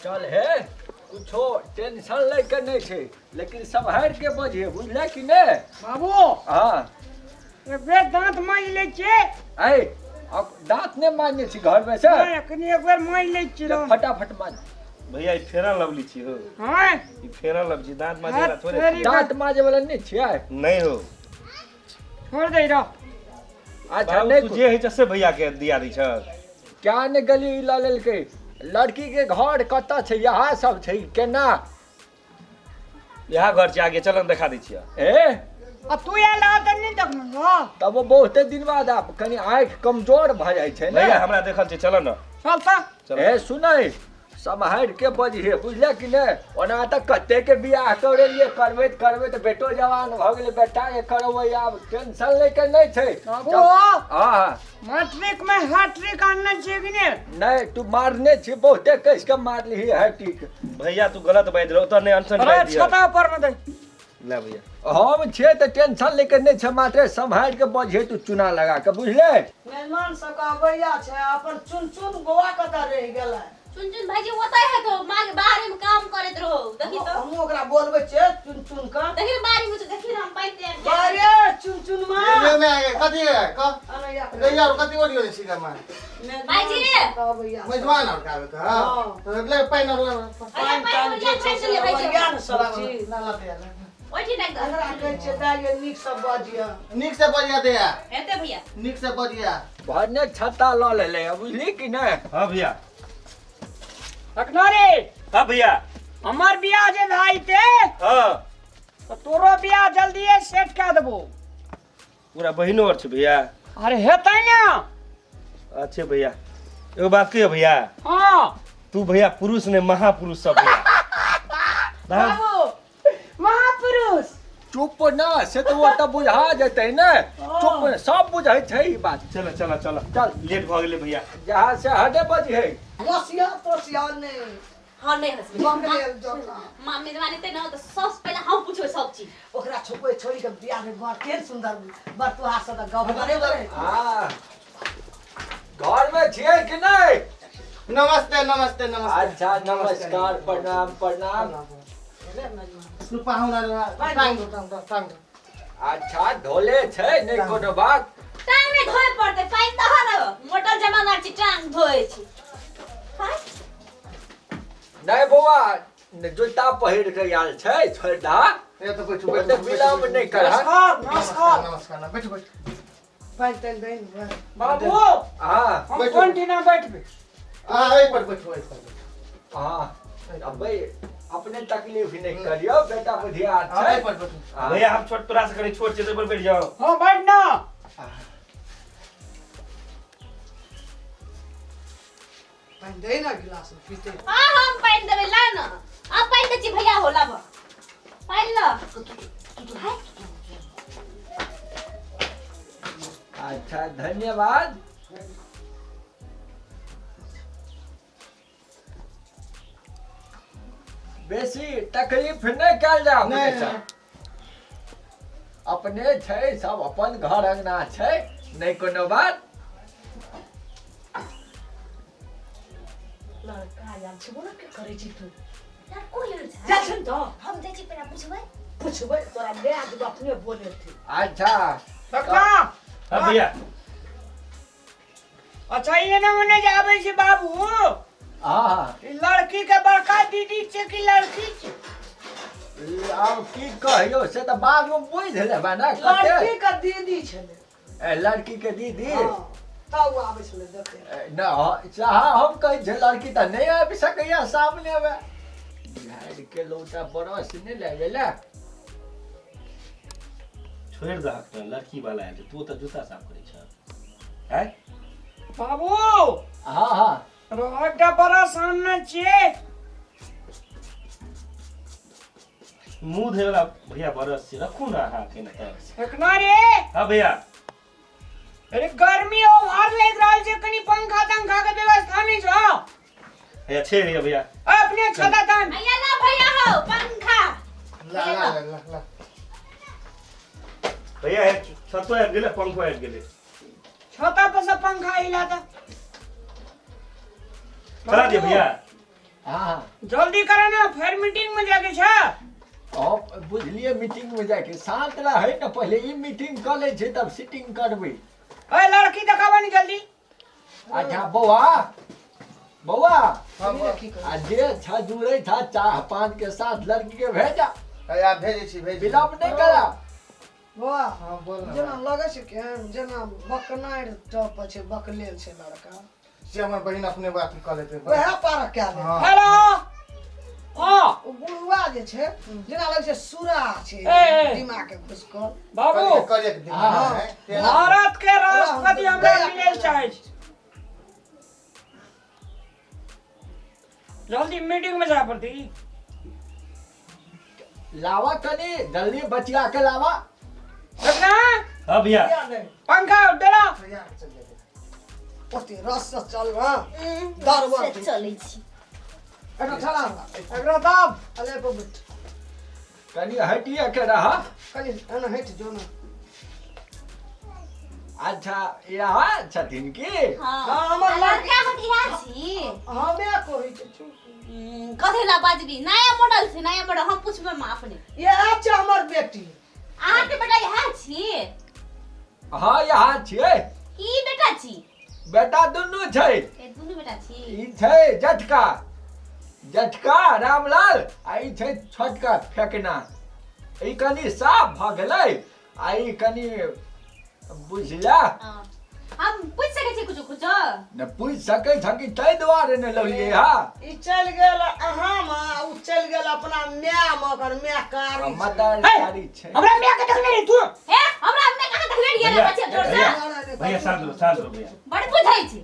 चल हे, कुछो टेंशन लै के नहि छै, लेकिन सम्हारि के बजिहे, बुझले कि नहि? बाबू। हँ। एक बेर दाँत माजि लै छियै। ऐ, आब दाँत नहि माजने छी घरमे से? नहि, कनि एक बेर माजि लै छियै। तऽ फटाफट माज। भैया, ई फेरन लवली छी हो। हँ। ई फेरन लवली दांत माजे वाला थोड़े थोड़ी। दाँत माजे वाला नहि छियै? नहीं हो। छोड़ दे रह। अच्छा। बाबू, नहि तू जे होइ छै से भैया के दिया दै छ। क्या ने गली लऽ लेलकै। लड़की के घर कतऽ छै? यहाँ सब छै केना? यहाँ घर छै, आगे चल, देखा दै छियै। ए। आ तू आयल रह तऽ नहि देखलहुँ हँ। तब ओ बहुते दिन बाद आब कनि आँखि कमजोर भऽ जाइ छै ने। भैया, हमरा देखल छै, चल न। चल तऽ। चल। ए सुनै, सम्हारि के बजिहे, बुझले कि नहि? ओना तऽ कते के बियाह करेलियै, करबैत करबैत बेटो जवान भऽ गेलै, बेटा के करबै, आब टेंशन लै के नहि छै। बाबू। हँ। मैट्रिक में हैट्रिक आनने छियै कि नहि? नहि, तू मारने छी, बहुते कस के मारलिही हैट्रिक। भैया, तू गलत बाजि रहौ तऽ नहि अनसन अरे बाजि दिअ। छता पर में दे। ले भैया। हम छियै तऽ टेंशन लै के नहि छै, मात्र सम्हारि के बजिहे तू चूना लगा के, बुझले? मेहमान सबके अबैया छै, अपन चुन चुन गोवा कतऽ रहि गेलै? चुन चुन भाईजी ओतय है तो माँ के बाहरे में काम करैत रहो, देखी तो। हमहूँ ओकरा बोलबै छियै चुन चुन के। देखी ने बारी में छौ, देखी ने हम पानि तैयार कए अरे चुन चुन माँ। ये में आगे कथी है क? अनैया। गैया और कथी ओरियो छी मा? मेहमान भाईजी। सबके अबैया छै। मेजबान और का आबे हाँ। त ले पानि और ले। अरे पानि पानि तानि ओरिया जे छै खाइ से छलियै भाईजी। अबैया ने सब चीज। ला ला दे ला। ओहिठी डाक दे। एकरा कहै छियै दाइ ये नीक से बजिया। नीक से बजिया दे। हेतै भैया। नीक से बजिया। भने छत्ता लऽ लेले, बुझली कि नहि? हाँ भैया। अखना रे। हाँ भैया। हमर बियाह जे भाई ते हाँ। तऽ तोरो बियाह जल्दिए सेट कए देबो। पूरा बहिनो और छै भैया? अरे हेतै ने। अच्छे भैया, एगो बात कहियो भैया? हाँ। तू भैया पुरुष ने महापुरुष सब भैया। बाबू महापुरुष। चुप न, से तऽ ओतऽ बुझा जेतै ने। चुप, सब बुझै छै ई बात। चलो चलो चलो। चल। लेट भऽ गेलै भैया। जहाँ से हटे बजिहे। हँसिया तोसिया नहि। हाँ, नहीं हंसबे। बकलेल जकाँ। माँ मेजबानी ते ना तऽ सबसे पहिले हम पूछबै सब चीज। ओकरा छुपै छोड़ी के बियाह में बड़ केहन सुंदर बड़ तोहार से तऽ गप करे करे। हाँ, घर में छियै कि नहि? नमस्ते नमस्ते नमस्ते। अच्छा, नमस्कार, प्रणाम प्रणाम। तू पाहुना टांग दो, टांग दो, टांग दो। अच्छा, धोले छै, नहि कोनो बात। टांग नहि धोए पड़तै, पानि दह ने, मोटर जमाना छै, टांग धोए छी। हाय। नहि बौआ, जूता पहिर के आयल छै, छोड़ि दह। ए तऽ बैठू बैठू। ओते विलम्ब नहि करह। नमस्कार नमस्कार। नमस्कार, बैठू बैठू। पानि तानि दही ने। बाबू। हाँ। हम बैठू। कोन टीना बैठबै? हाँ, एहि पर बैठू, एहि पर बैठू। हाँ, अबै अपने तकलीफ नहि करियौ, बेटा बुधियार हाँ, छै। एहि पर बैठू। हाँ। भैया, हम छोट तोरा से कनी छोट छै, पर बैठ जाओ। हाँ, बैठ ना। पानि दही ने गिलास में पीते। हाँ, हम पानि देबै, ला न, आब पानि दै छी भैया हो, लाब पानि ल। हाय। अच्छा, धन्यवाद। बेसी तकलीफ नहि कयल जाय अपने नहि, सब। नहि। अपने छै सब, अपन घर अंगना छै, नहि कोनो बात। लड़का आयल छै, बोला के करै छी तू? यार, कोई आयल छै? जाइ छै ने तऽ। हम जाइ छी, पहिले पुछबै। पुछबै तोरा लए देबो, अपने बोलेतै। अच्छा। कका। हाँ भैया। अच्छा, एने ओने जे आबै छै बाबू। हाँ। ई लड़की के बड़का दीदी छै कि लड़की छै? ई आब की कहियौ, से तऽ बादमे बुझि लेबै ने कते। लड़की के दीदी छलै। ए, लड़की के दीदी? हँ, तब ओ आबै छलै देखे। ए, न चाह हम कहै छै लड़की तऽ नहि आबि सकैया सामने मे। झाड़ि के लौटा बरस नहि लए गेलै। छोड़ि दहक ने, लड़की वाला आयल छै, तू तऽ जूता साफ करै छह आँय? बाबू। हाँ हाँ। एकटा बरस आनने छियै। मुँह धोए वाला भैया बरस छै, रखू ने अहाँ के ने तऽ। एखना रे। हाँ भैया। अरे गर्मी ओवर लागि रहल छै, कनि पंखा तंखा के व्यवस्था नहि छौ? भैया छै भैया भैया। अपने छता तान। भैया ला, भैया हो पंखा। ला ला ला ला ला। भैया, हे छतो आबि गेलै, पंखो आबि गेलै। छता पर से पंखा हिला तऽ चला दिया भैया। हाँ। जल्दी करा ना, फिर मीटिंग में जाके छा। हम बुझलिए मीटिंग में जाके शांत रहे ना, पहले ई मीटिंग कर ले छै तब सीटिंग करबै। ए लड़की देखाबा नी जल्दी। अच्छा बौआ, बौआ हाँ, बोल। आ जे छा जुड़े था चाह पान के साथ लड़की के भेजा। अरे आप भेजै छी, भेज। विलम्ब नहीं करा। बौआ हाँ बोल ना। जेना लगै छै केहन जेना बकनारि टप छै, बकलेल छै लड़का। से हमर बहिन अपने बात कऽ लेतै। वएह पारक कए ले। हाँ। हेलो। हाँ। ओ बुढ़वा जे छै जेना लगै छै सुरा छै, ए, ए। दिमाग के घुसकल। बाबू करिए के दिमाग हाँ। है। भारत के राष्ट्रपति हमरा मिले चाहे छै। जल्दी मीटिंग में जाय पड़ती। लावा कनी जल्दी बचिया के लावा। रखना। हाँ भैया। पंखा देला। ओते रस से चल रहा दरबर से चलै छी। एकरा ठड़ा एकरा दाब। अले पर बैठ। कनी हटिए के रहा। कनी एना हटि जो ना। अच्छा यहाँ छथिन की? हाँ। हाँ, हमर आ लड़का हम इएह छी। हमे कहै छी चुप। कथी ला बाजबी? नया मॉडल छै, नया मॉडल। हम पुछबै माँ अपने। इएह छै हमर बेटी। अहाँके बेटा इएह छी? हाँ यहाँ छियै। की बेटा छी? बेटा दुनू छै। ए दुनू बेटा छी। ई छै जटका, जटका रामलाल, आ ई छै छोटका फेकना। ई कनी साफ भऽ गेलै आ ई कनी बुझला। हाँ। हम पूछ सकै छी कुछो कुछो? ने पूछि सकै छ कि ताहि दुआरे ने लौलियै हा। ई चलि गेल अहाँ मे, आ उ चलि गेल अपना माय मे, ओकर माय कारी छै। मतारी कारी छै। हमरा माय के देखने रही तू? हे हमरा माय कहाँ देखने रहियै रे भैया, बच्चे जोर से। भैया, भैया शांत रहो, शांत रहो भैया। बड़ बुझै छी।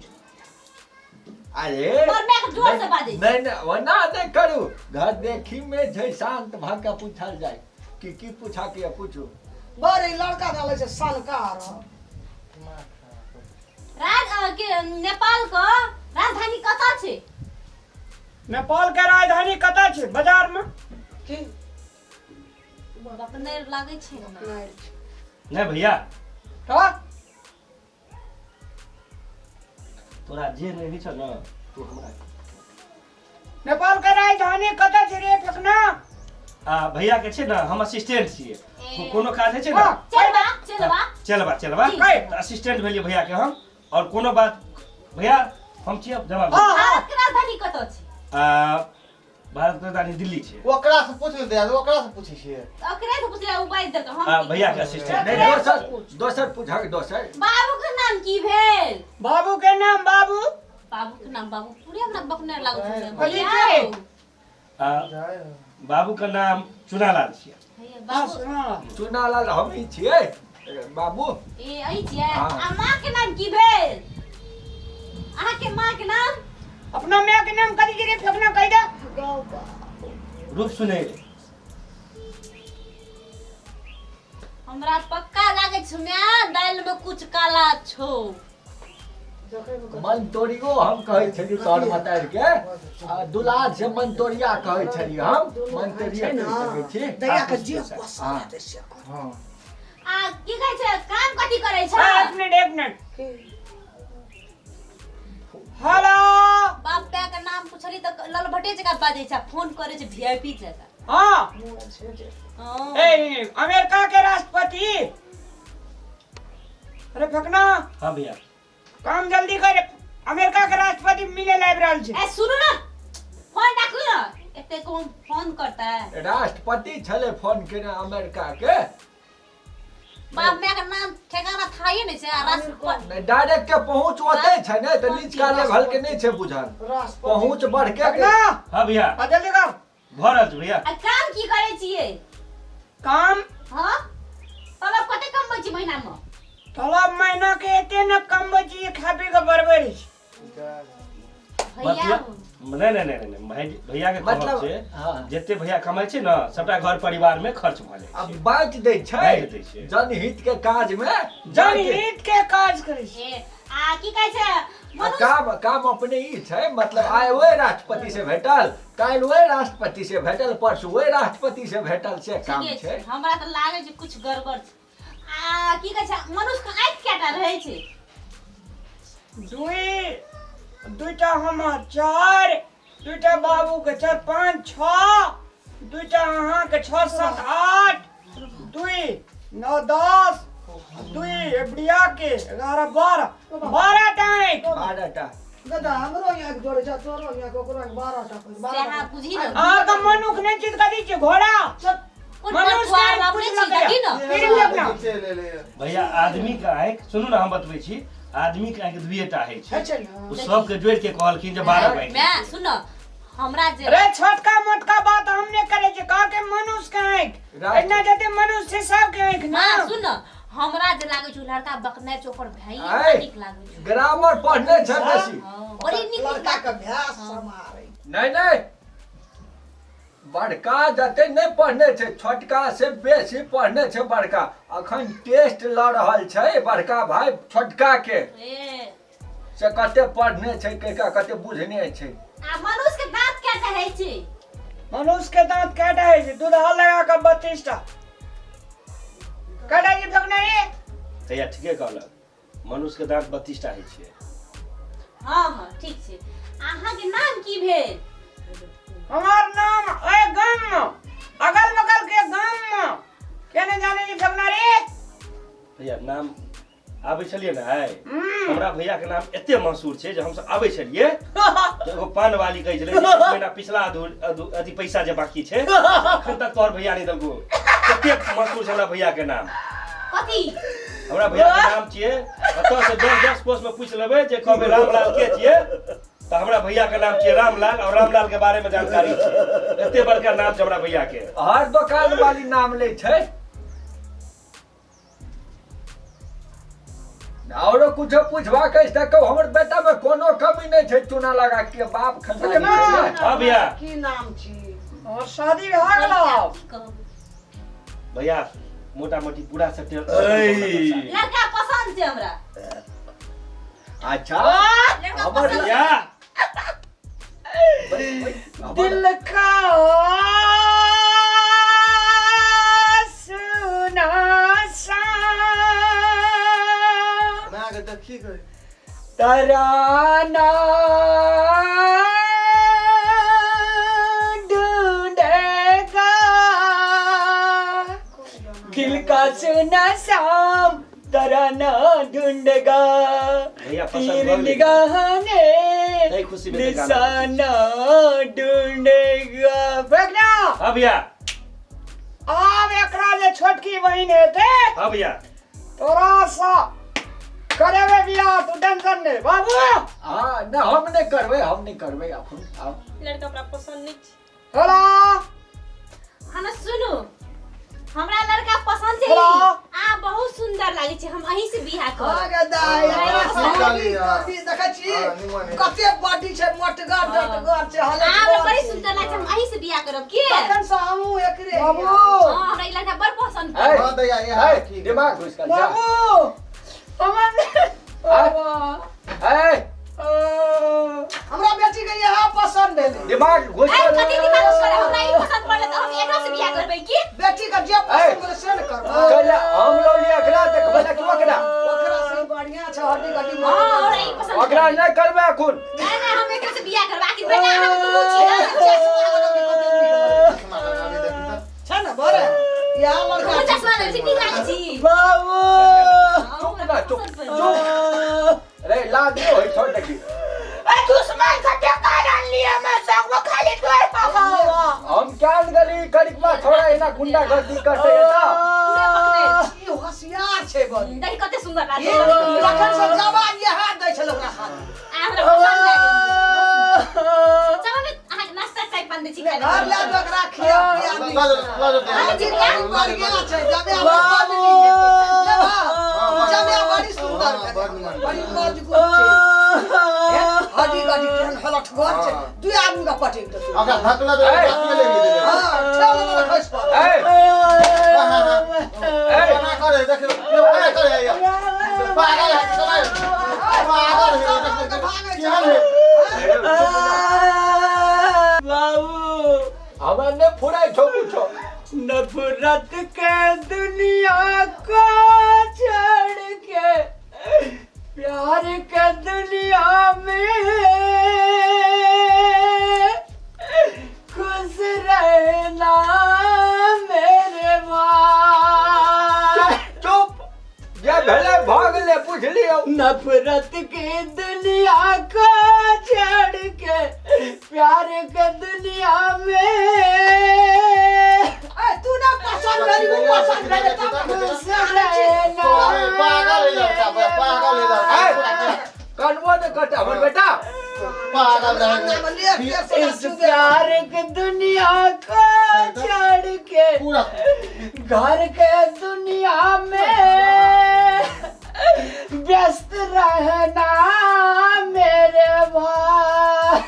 अरे हमर माय के जोर से बाजै छी। नहीं नहीं ओना नहीं करू, घर देखी में छै शांत भऽ के पूछल जाय कि की पूछा के पूछू। बड़ ई लड़का डालै छै सनकार। राज के नेपाल के राजधानी कतऽ छै? नेपाल के राजधानी कतऽ छै? बाजार में। की? बकनेर लागै छै ने। बकनारि छै। नहीं भैया। हाँ? तोरा जे नहीं होइ छौ न तू हमरा। नेपाल के राजधानी कतऽ छै रे फेकना? आ भैया के छै न हम असिस्टेंट छियै। ए। कोनो काज होइ छै न? हाँ। चलबा, चलबा। चलबा, चलबा। जी। तऽ असिस्टेंट भेलियै भैया के हम, और कोनो बात भैया हम छियै जवाब। हाँ, हाँ। भारत के राजधानी कतऽ छै? आ भारत के राजधानी दिल्ली छै। ओकरा से पूछ लेते, ओकरा से पूछै छियै। ओकरे से पूछले उ बाजि देलकै हम। आ की भैया के कहबै? असिस्टेंट। नहीं, दोसर, दोसर पूछक, दोसर। बाबू के नाम की भेल? बाबू के नाम बाबू। बाबू के नाम बाबू पूरे हमरा बकने लागै छै। कहली भैया के? आ बाबू के नाम चुनालाल छियै। भैया, बाबू। हाँ। चुनालाल हम ही छियै बाबू। ए अही छियै। हाँ। आ माँ के नाम की भेल? अहाँ के माँ के नाम? अपना माय के नाम कथी रे फेकना कहि दे। रूप सुनै। हमरा पक्का लागै छौ माय दालि में कुछ काला छौ। मन तोड़ियो हम कहै छलियै तोहर मतारि के, आ दुलार से मन तोड़िया कहै छलियै हम, मन तोड़िया कहि सकै छी। दैया के जे पसंद हाँ। हेतै से कर। हाँ। आ की कहै छै काम कथी करै छै? एक मिनट, एक मिनट। हेलो। बाप माय के नाम पुछली तऽ ललभटे जकाँ बाजै छै, फोन करै छै वीआईपी जकाँ। हाँ। हाँ। ए अमेरिका के राष्ट्रपति। अरे फेकना। हाँ भैया। काम जल्दी कर, अमेरिका के राष्ट्रपति मिले लाइब रहल छै। ए सुनू ना, फोन राखू ना, एते कोन फोन करता है? राष्ट्रपति छले फोन केने अमेरिका के। बाप माय के नाम ठेकाना थाये नहीं छै, आ राष्ट्रपति नहीं, डायरेक्ट के पहुंच ओते छै ने, तऽ निचका लेवल के नहीं छै बुझल। राष्ट्रपति। पहुंच बढ़ के फेकना। हाँ भैया। हाँ, जल्दी कर। भऽ रहल छै भैया। आ काम की करै छियै? काम? हाँ? तलब कते कमबै छी महीना में? तलब महीना के एते न कमबै छी, खा पी के बरबरी छी। भैया मतलब नहीं नहीं नहीं नहीं, भाई भैया के कहब मतलब, छै, हाँ। जते भैया कमाइ छै न सबटा घर परिवार में खर्च भऽ जाइ अब छै। बाँटि दै छै। बाँटि दै छै। जनहित के काज में जनहित के काज करै छै। ए, आ की कहै छै आ मनुष्य काम, काम अपने ई छै, मतलब आइ ओहि राष्ट्रपति से भेटल, काल्हि ओहि राष्ट्रपति से भेटल, परसू ओहि राष्ट्रपति से भेटल, से काम ठीके छै। छै। हमरा तऽ लागै छै कुछ गड़बड़ छै। आ की कहै छै मनुष्य के आँखि कएटा रहै छै? दुई, दुईटा हमर, चार, दुईटा बाबू के 4 5 6, दुईटा अहाँ के 6 7 8, 2 9 10, 2 एबड़िया के 11 12, 12 टा आँखि। 12 टा। दादा हमरो यहाँ के जोड़े छ, तोरो यहाँ के, ओकरो यहाँ 12 टा, से अहाँ बुझी ने। अहाँ के मनुख नहि छी तऽ कथी छी, घोड़ा? कोन मनुष्य बटुआ के लाबै कुछ छी, लगैया। देखी ने। फिर भी अपना। भैया आदमी के आँखि सुनू ने, हम बतबै छी, आदमी के आँखि दुइएटा होइ छै, है छै ने। ओ सबके जोड़ि के कहलखिन जे 12 गो आँखि। मैं सुन, हमरा जे अरे छोटका मोटका बात हम नहि करै छी, कह के मनुष्य के आँखि राष्ट्र। एना जते मनुष्य छै सबके आँखि ना। माँ सुन, हमरा जे लागै छौ लड़का बकनाइ छौ, ओकर भाई आइ। नीक लागै छौ। ग्रामर पढ़ने छै बेसी। हँ, बड़ी नीक नीक लड़का के भैंस समारै। नहीं नहीं, बड़का जते नहीं पढ़ने छै, छोटका से बेसी पढ़ने छै बड़का। अखन टेस्ट लऽ रहल छै बड़का भाई छोटका के, ए से कते पढ़ने छै, के कते बुझने छै। आ मनुष्य के दांत केटा होइ छै? मनुष्य के दांत केटा होइ छै? दूधा लगा के 32 टा केटा जी फकना रे? भैया ठीके कहलक, मनुष्य के दांत 32 टा होइ छै। हाँ हाँ ठीक छै। अहाँ के नाम की भेल? हमार नाम ए गाम में, अगल बगल के गाम में के नहीं जाने जी फकना रे? भैया नाम आबै छलियै ने आइ, हमरा भैया के नाम एते मशहूर छै जे हमसब आबै छलियै तऽ एगो पान वाली कहै छलै जे एक महीना पिछला अथी पैसा जे बाकी छै अखन तक तोहर भैया नहि देलको। कते मशहूर छै हमरा भैया के नाम। कथी? हमरा भैया के नाम छियै, ओतऽ से 10-10 कोस में पूछि लेबै जे कहबै रामलाल के छियै, तऽ हमरा भैया के नाम छियै रामलाल, और रामलाल के बारे में जानकारी छै। एते बड़का नाम छै हमरा भैया के। हर दोकान वाली नाम लै छै। औरो कुछो पूछबाक अछि तऽ कहू, हमर बेटा में कोनो कमी नहि छै, चूना लगा के बाप खंडा। हाँ भैया की नाम छी? और शादी भए गेलौ? की कहब भैया, मोटा मोटी पूरा सेटल। लड़का पसंद छै हमरा। अच्छा लड़का हमर पसंद। भैया दिल का सुना सा माँ के देखी गई तराना ढूंढेगा, दिल का सुना शाम तराना ढूंढेगा, भैया पसंद तीर भऽ गेलै। निगाह ने नहीं खुशी में तो गाना। निशाना ढूंढेगा। फेंकना। हाँ भैया। आब एकरा जे छोटकी बहिन हेतै, हाँ भैया, तोरा सँ करेबै बियाह, तू टेंशन नहि बाबू। हाँ ना, हम नहि करबै, हम नहि करबै अखन आब। लड़का हमरा पसंद नहि छै। हेलो। हँ सुनू, हमरा लड़का पसंद छै। हेलो। आ बहुत सुंदर लागै छै, हम अहीं से बियाह हाँ करब। गे दाइ, एकरा निकाली शादी यार। कभी देखै छी? हाँ, निमन है। कते बॉडी छै, मोटगर डटगर छै, आ हमरा हलक बड़ी सुंदर लागै छै, हम अहीं से बियाह करब के। तखन से हमहूँ एकरे बाबू। हाँ हमरा ई लड़का बड़ पसंद ऐ, हाँ दैया, ये ऐ, है ठीक। दिमाग घुसि गेल, जा। बाबू हमर ऐ, हमरा बेटी के इएह पसंद भेलै। दिमाग घुसि ऐ गेल। कथी दिमाग घुसि गेल? हमरा ई पसंद पड़लै तऽ हम एकरा से बियाह करबै की? बेटी के जे पसंद भेलै से ने करबै। कहले हम लऽ लिअ एकरा तऽ कहले कि ओकरा। ओकरा से बढ़िया छै, हड्डी गड्डी। हाँ हमरा ई पसंद ओकरा नहि करबै अखन। नहीं नहीं, हम एकरा से बियाह करब। आखिर बेटा हम दुनू छी ना। चश्मा लगा के देखी तऽ। छै ने बड़े इएह लड़का। हम चश्मा लगै छै, नीक लागै छी। बाबू। चुप ना, चुप चुप रे, लाज नहि होइ छौ देखी। ए दुश्मन के टेका लिए मैं संग खाली तोर बाबा। हम क्या गली करिकबा छोड़ा एना गुंडागर्दी करते है तऽ। पूरा पकड़े। ई होशियार छै बड़ी। देखी कते सुंदर ई लागै छै। तखन से जवान इएह दै छल ओकरा हाथ। आ हमरा पसंद लागल। चलो ने, अहाँके नाश्ता चाय पान दै छी खाय घर लए। लए जाओ ओकरा खिया पिया लऽ दी। जाओ, लऽ जाओ दैया। हाँ, जी, भैया। बढ़िया छै, जमे बड़ नीक जमे, बड़ी सुंदर हाँ, बड़ भेलै, निमन। बड़ी मजबूत छै, हड्डी गड्डी केहन हलठगर छै, दुई आदमी के पटकि देतौ। ओकरा धकला देबै, बातिये लागि देबै। हाँ, ठेल देबै खसि पड़तौ। ऐ, हाँ, हाँ, हाँ। एना करे, देखियौ, एना करे, हैया। पागल है, चलै। पागल है, देखियौ, केहन है? बाबू हमरा नहि फुराइ छौ कुछो। नफरत के दुनिया को छोड़ के प्यार के दुनिया में नफरत की दुनिया को छोड़ के प्यार के दुनिया में ए तू ना पसंद भेली उ पसंद भेले तब खुश रहना। पागल है लड़का, पागल है लड़का। कनबो नहि करतै हमर बेटा। पागल है। इस प्यार के दुनिया को छोड़ के पूरा घर के दुनिया में व्यस्त रहना मेरे भाई।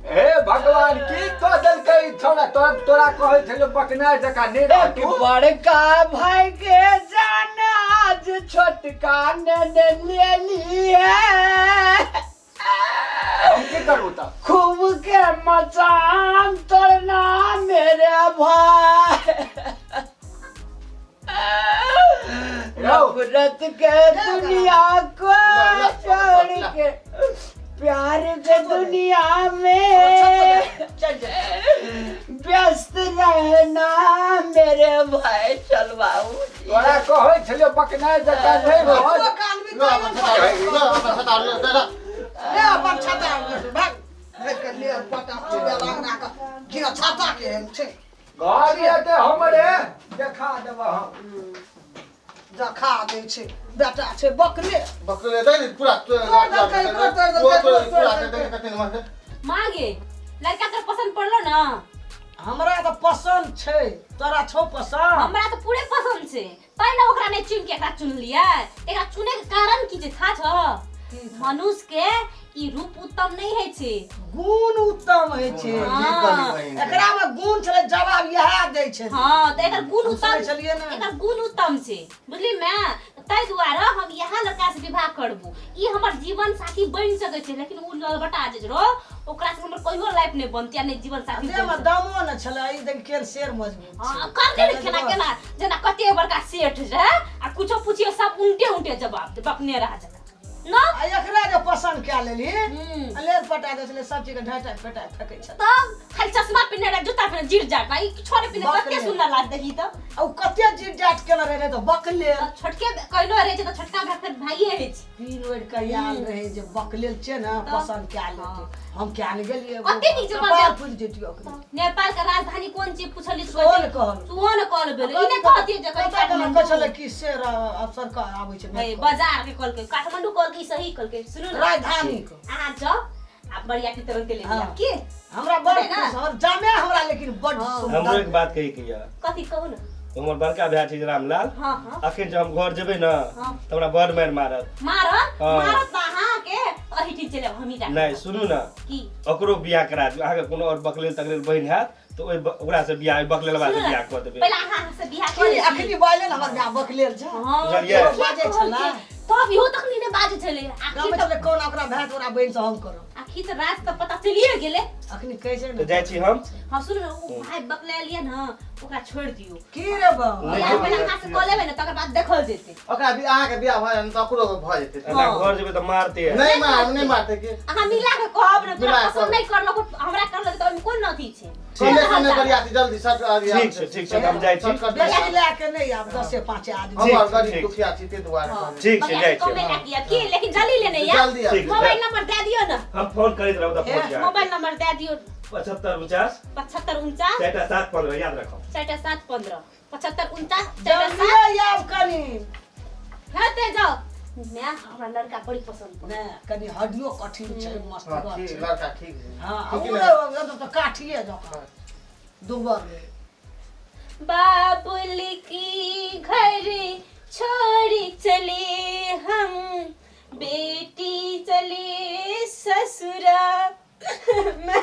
हे भगवान, की कऽ देलकै ई छौड़ा? तोरा तोरा कहै छलियौ बकनाइ जकाँ नहि रह एक तू। बड़का भाई के जान आज छोटका ने ने ले ली है। हम की करू तऽ? खूब के मचान तोड़ना मेरे भाई। नफरत के दुनिया को छोड़ के प्यार के दुनिया में चल जा व्यस्त रहना मेरे भाई। चल बाबू। तोरा कहै छलियौ बकनाइ जकाँ नहि रह। तो कान भी लो अपन छता, लो अपन छता, लो दे दे। ले अपन छता भाग भाग के ले पटा चुबे लगना के गिरा छता के एहन छै। घर एतै हमरे, देखा देबह हम। देखा दै छै, बेटा छै बकले। बकले दे दे पूरा। तोड़ देलकै, पूरा तोड़ देलकै, तोड़ पूरा पूरा तोड़ दे दे कते नंबर। मागे, लड़का तोरा पसंद पड़लो ना? हमरा तऽ पसंद छै, तोरा छौ पसंद? हमरा तऽ पूरे पसंद छै, तै ने ओकरा नहि चुन के एकरा चुनलियै। एकरा चुने के कारण की छै था छौ? मनुष्य के ई रूप उत्तम नहि होइ छै, गुण उत्तम होइ छै। ठीक कहली बहिन। एकरा मे गुण छलै, जवाब इएह दै छै। हाँ, तऽ एकर गुण हम उत्तम सुनै छलियै ने। एकर गुण उत्तम छै, बुझली मैं? ताहि दुआरे हम इएह लड़का से विवाह करबू। ई हमर जीवन साथी बनि सकै छै, लेकिन उ ललबटा जे रहो ओकरा से हमर कहियो लाइफ नहि बनतै आ नहि जीवन साथी देह मे बनि सकै। दमो ने छलै, ई देख केहन शेर मजबूत छै। हाँ, करते ने केना केना जेना कते बड़का सेठ रहे आ कुछो पूछियो सब उल्टे उल्टे जवाब दे, बकने रहा जकाँ न। आ एकरा जे पसंद कए लेलही, हम्म। आ लेर पटा दै छलै, सब चीज के ढाइ ढाइ फेटाइ फेकै छलै। तब खाली चश्मा पिन्हने रहे, जूता पिन्हने, जीर जाट ई किछो नहि पिन्हने। बकले। कते सुंदर लागत देखी तऽ। आ उ कते जीर जाट केने रहै तऽ बकले। तऽ छोटके कहलो रहै छै तऽ छोटका भाय फेर भाइये होइ छै। पीन ओढ़ि कऽ आयल रहै जे बकलेल छै ने, पसंद कए लेतै। हम किया ने गेलियै? कते नीक छै। कपार बजल। फुटि जैतियै ओकरे। नेपाल के राजधानी कोन चीज पूछलियै तऽ सोन कहल। सोन कहल भेलै। ई नहि कहतियै जे कही कतऽ केना काठमांडू। कहै छलै कि शेर अफसर के आबै छै। हे, बाजार के कहलकै, काठमांडू कहलकै, ई सही कहलकै। सुनू ने, राजधानी के। अहाँ जाउ आ बरियाती तुरंते ले हाँ। लिअ की। हमरा बड़ बुझलियै ने? खुश, हमर जामे हमरा लेकिन बड़ हाँ। हमरो सुंदर। एक बात कही के यऽ। कथी कहू ने। हमर बड़का भाय छै जे रामलाल। हाँ हाँ। अखन जे हम घर जेबै ने हाँ। तऽ हमरा बड़ मारि मारत। मारत? हाँ। मारत तऽ अहाँके एहिठाम चलि आयब, हमही राखब। नहि, सुनू ने। की? ओकरो बियाह करा दियौ। अहाँके कोनो आओर बकलेल तकलेल बहिन हैत तऽ ओहि ओकरा से बियाह, ओहि बकलेलवा से सुनू ने, बियाह कऽ देबै। पहिले अहाँ से बियाह की कऽ लै छी। अखनी बाजले ने हमर भाय बकलेल छै। हाँ, बुझलियै? किया बाजै छलै। कहलकै? तब इहो तखनी नहि बाजै छलै। आखिर गाममे तऽ छलै कोन ओकरा भाय तोरा बहिन से हम करब। आखिर तऽ राज तऽ पता चलिए गेलै। अखनी कहै छै तऽ ने। जाइ छी हम। हाँ, सुनू ने, ओ भाय बकलेल यऽ ने, ओकरा छोड़ि दियौ। की रे बा? बियाह पहिले अहाँ से कऽ लेबै ने, तकर बाद देखल जेतै। ओकरा भी अहाँके बियाह भऽ जायत तऽ ओकरो भऽ जेतै। एना हाँ। घर जेबै तऽ मारते। नहि मार, नहि मारते की? अहाँ मिला के कहब ने, तोरा मिला के पसंद कहब। नहि करलक, हमरा करलक तऽ ओहिमे कोन अथी छै? कमे समय बरियाती जल्दी सट। ठीक छै, ठीक छै, तऽ हम जाइ छी। बेसी लए के नहि आब, दसे पाँचे आदमी। हम ठीक, गरीब ठीक। दुखिया छी ताहि दुआरे कहै छी। ठीक छै, बरियाती जाइ छी। कमे लए के आयब की, लेकिन जल्दी लेने आयब। जल्दी आयब। ठीक। मोबाइल नंबर दए दियौ ने। हम फोन करैत रहब तऽ पहुँच जायब। मोबाइल नंबर दए दियौ। 75 49 75 49 4 7 15, याद राखब। 4 7 15, 75 49 4 जल्दी 7। आब कनी। हेतै, जाउ। माय, हमरा लड़का बड़ी पसंद पड़ल। ने कनी हड्डियो कठिन छै, मस्त हाँ, गप ठीक छै। लड़का ठीक है। हाँ, ठीक ओ है। रे, तऽ काठिए जकाँ दुबर रे। बाबुल की घर छोड़ चले हम, बेटी चले ससुरा। मैं